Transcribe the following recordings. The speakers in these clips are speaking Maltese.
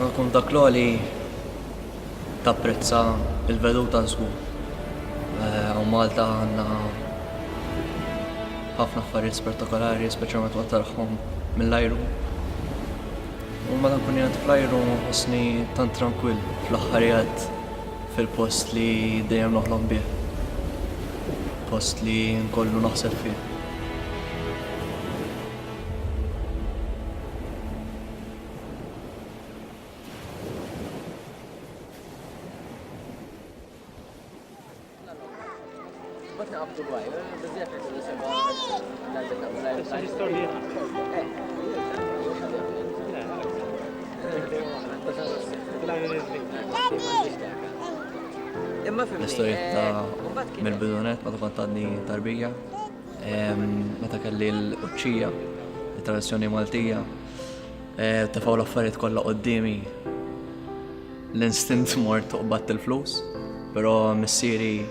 Ma tkun dak l-għoli tapprezza il-veduta żgur. Eh, u Malta għandna ħafna affarijiet spettakolari, speċjalment waqt tarahom mill-ajru. U meta nkun qiegħed fl-ajru nħossni tant trankwill fl-aħħar qiegħed fil-post li dejjem noħlom bih. Post li nkollu naħseb fih. L-istorja ta' mill-bidunet meta kont għadni tarbija, meta kelli l-uċċija, it-tradizzjoni Maltija, eh, tefgħu l-affarijiet kollha quddiemi L-instint mort u qbadt il-flus, però missieri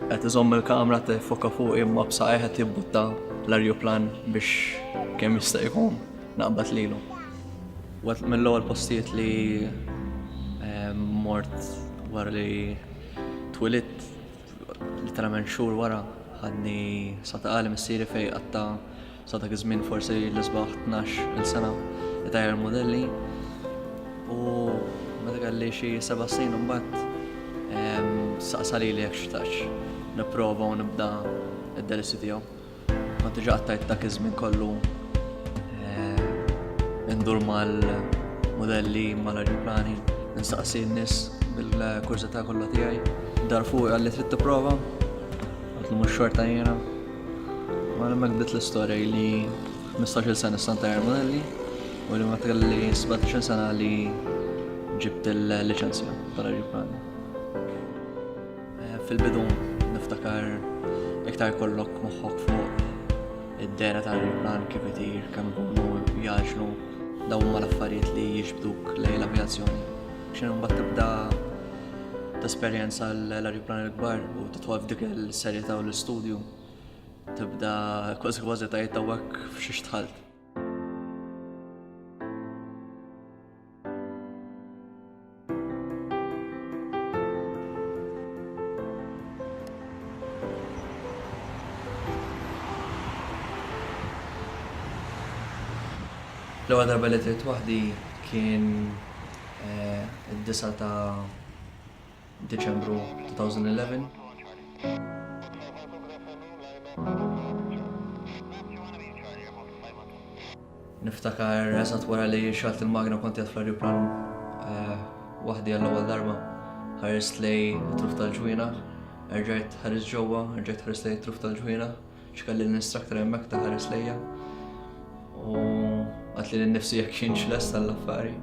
qed iżomm il-kamra tiffoka fuqi imma b'saqajh qed jibbutta l-arjuplan biex kemm jista' jkun naqbad lilu. Wieħed mill-ewwel postijiet li eh, mort wara li twilidt literalment xhur wara ħadni sa taqali missieri fejn qatta' Sa dak iż-żmien forsi l-isbaħ 12 il sena itajjar modelli u meta kelli xi seba' snin imbagħad saqsa lili jekk xtaqx nipprova u nibda id-delizju tiegħu. Kont diġà qattajt dak iż-żmien kollu indur mal-modelli, mal-ajruplani, nistaqsi n-nies bil-kurżità kollha tiegħi. Dar fuqi qalli trid tipprova, għedtlu mhux xorta jiena. Ma hemmhekk bdiet l-istorja li 15-il sena issa ntajjar modelli u li meta kelli 17 sena li ġibt il-liċenzja tal-ajruplani. Eh, fil-bidu niftakar iktar kollok moħħok fuq id-dera tal-ajruplan kif itir, kemm ikunu jaġlu, dawn huma l-affarijiet li jiġbduk lejn l-avjazzjoni. Xejn mbagħad tibda tesperjenza l-ajruplan il-kbar u tidħol f'dik il-serjetà u l-istudju tibda kważi kważi tgħid hawnhekk f'xiex dħalt. L-ewwel darba li tliet waħdi kien eh, id-9 ta' Diċembru 2011. Niftakar eżatt wara li xalt il-magna kont qiegħed fl-ajruplan eh, waħdi għall-ewwel darba. Ħarist lej it-truf tal-ġwienaħ, erġajt ħarist ġewwa, erġajt ħarist lej it-truf tal-ġwienaħ, x'kelli l-instructor hemmhekk ta' ħares lejja. U għatli l-nifsi jekk kienx lest għall-affari.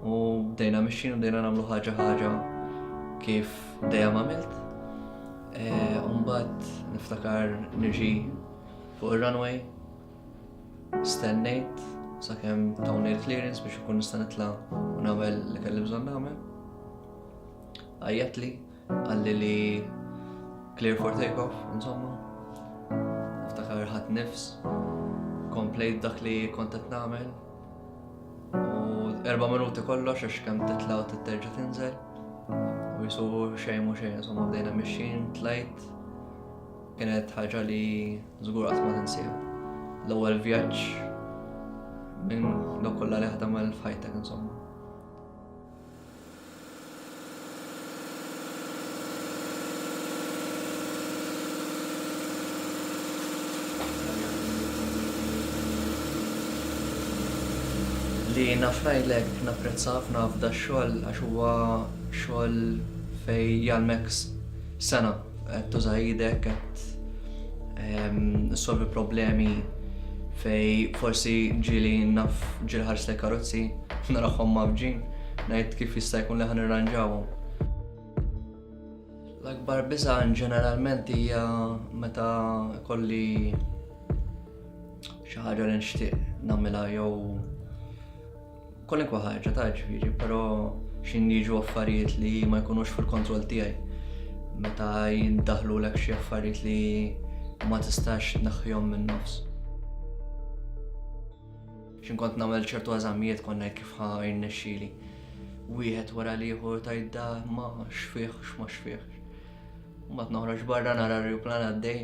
U bdejna mixin u bdejna nagħmlu ħaġa ħaġa kif dejjem għamilt. E, Umbagħad niftakar niġi fuq ir-runway, stennejt sakemm tawni l-clearance biex ikun nista' nitla' u nagħmel li kelli bżonn nagħmel. Għajjatli, qalli li clear for take off, insomma. Niftakar ħadd nifs, komplejt dak li kont qed nagħmel. U erba' minuti kollox għax kemm titla' u titterġa' tinżel. U jisu xejn mhu xejn, insomma bdejna mixjin, tlajt. Kienet ħaġa li żgur qatt ma tinsiha. L-ewwel vjaġġ minn dawk kollha li ħa f'ħajtek insomma. Li naf ngħidlek napprezza ħafna f'dax-xogħol għax huwa xogħol fejn jgħallmek sengħa qed tuża idek qed ehm, issolvi problemi fejn forsi ġieli naf ġieli ħares lejn karozzi narahom mgħaffġin ngħid kif jista' jkun li ħa nirranġawhom. L-akbar biża' ġeneralment hija meta kolli xi ħaġa li nixtieq nagħmilha jew kwalunkwe ħaġa ta' ġifieri, però x'in jiġu affarijiet li ma jkunux fil-kontroll tiegħi. Meta jindaħlulek xi affarijiet li ma tistax tneħħihom min-nofs. X'in kont nagħmel ċertu eżamijiet kont ngħid kif ħa jirnexxieli. Wieħed wara l-ieħor tgħid da ma x'fih x'ma x'fih. Mbagħad noħroġ barra nara r-rjuplan għaddej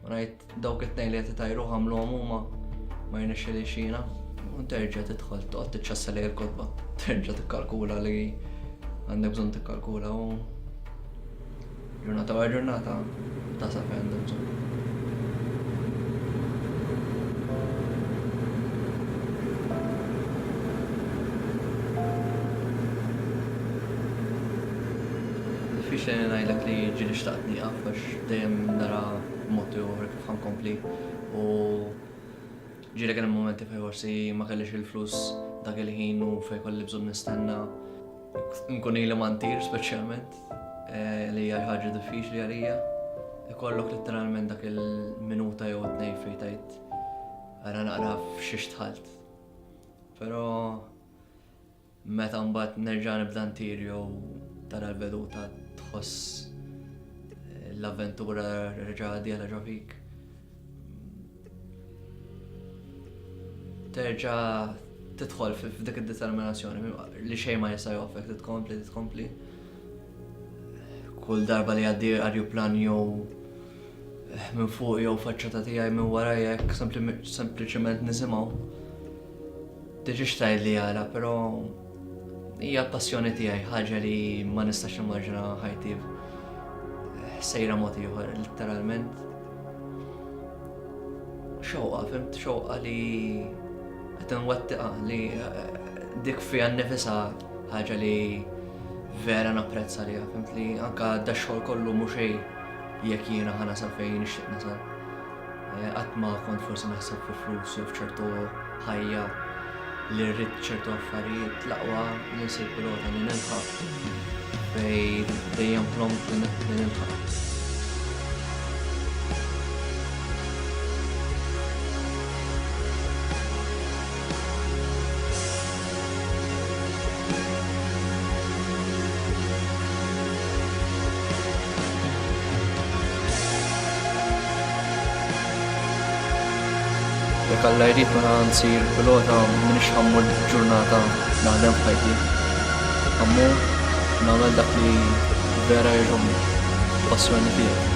u ngħid dawk it-tnejn li qed itajruh għamluhom huma ma jirnexxilix jiena. U terġa' tidħol toqgħod tiċċassa lejn il-kotba, terġa' tikkalkula li għandek bżonn tikkalkula u Ġurnata wara ġurnata tasal fejn għandek bżonn. Diffiċli li ngħidlek li ġieli xtaqt nieqaf għax dejjem nara mod jew ieħor kif ħa nkompli u ġieli kien hemm mumenti fejn forsi ma kellix il-flus dak il-ħin u fejn kolli bżonn nistenna nkun ili ma ntir speċjalment. Eh, li hija ħaġa diffiċli għalija. Ikollok letteralment dak il-minuta jew tnejn fejn tajt ara naqra f'xiex tħalt. Però meta mbagħad nerġa' nibda ntir jew tara l-veduta tħoss eh, l-avventura reġa' dieħla ġo fik. Terġa' tidħol f'dik id-determinazzjoni li xejn ma jista' joffek, titkompli, titkompli. Kull darba li għaddi arjuplan jew eh, minn fuq jew faċċata tiegħi minn wara jekk sempliċement nisimgħu. Tiġix tgħid li għala, però hija passjoni tiegħi, ħaġa li ma nistax immaġina ħajti eh, sejra mod ieħor, letteralment. Xewqa, fimt, xewqa li qed nwettieqha li eh, dik fiha nnifisha ħaġa li vera napprezza li fimt li anka da xogħol kollu mhux xejn jekk jiena ħa nasal fejn nixtieq nasal. Eh, qatt ma kont forsi naħseb fi flus jew f'ċertu ħajja li rrid ċertu affarijiet l-aqwa li nsir pilota li nilħaq fej dejjem ħlomt li nilħaq. Jekk Alla jrid meta nsir pilota m'iniex ħa mmur ġurnata naħdem f'ħajti. Ħa mmur nagħmel dak li vera jogħġobni, passjoni tiegħi.